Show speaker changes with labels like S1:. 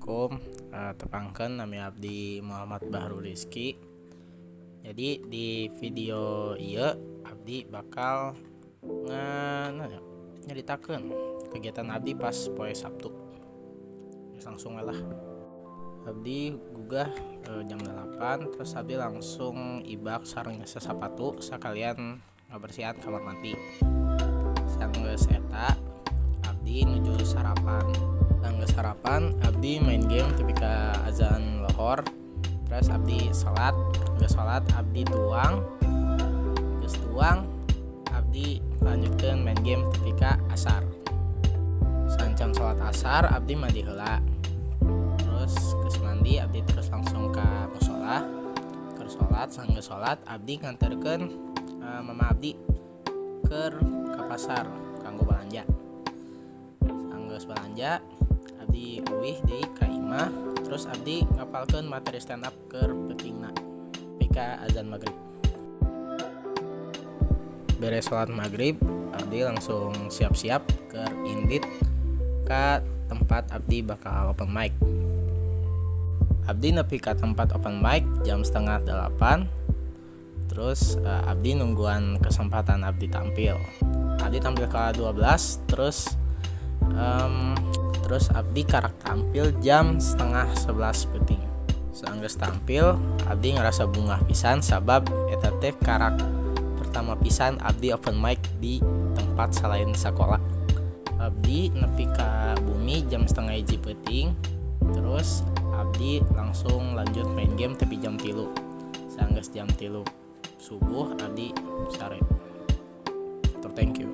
S1: Assalamualaikum, tepangkeun nami abdi Muhammad Bahrul Rizky. Jadi di video ieu abdi bakal nyaritakeun kegiatan abdi pas poe Sabtu. Langsung lah. Abdi gugah jam 8, terus abdi langsung ibak sareng nyasah sapatu sakalian ngabersihan kamar mandi. Sanggeus eta, abdi nuju sarapan. Sanggeus sarapan, abdi main game tepi ka azan lohor. Terus abdi salat, geus salat abdi tuang. Geus tuang, abdi lanjutkeun main game tepi ka asar. Saacan salat asar, abdi mandi heula. Terus geus mandi, abdi terus langsung ka mushola keur salat. Sanggeus salat, abdi nganterkeun mama abdi keur ka pasar kanggo balanja. Sanggeus balanja, abdi uih deui ka imah, terus abdi ngapalkeun materi stand up keur peutingna tepi ka azan magrib. Beres salat magrib, abdi langsung siap-siap keur indit ka tempat abdi bakal open mic. Abdi nepi ka tempat open mic jam 7.30. Terus abdi nungguan kesempatan abdi tampil. Abdi tampil ke 12, terus abdi karak tampil jam 10.30 peuting. Sanggeus tampil, abdi ngerasa bungah pisan sabab eta teh karak pertama pisan abdi open mic di tempat selain sekolah. Abdi nepi ka bumi jam 12.30 peuting, terus abdi langsung lanjut main game tepi jam 3. Sanggeus jam 3 subuh, abdi sare. Thank you.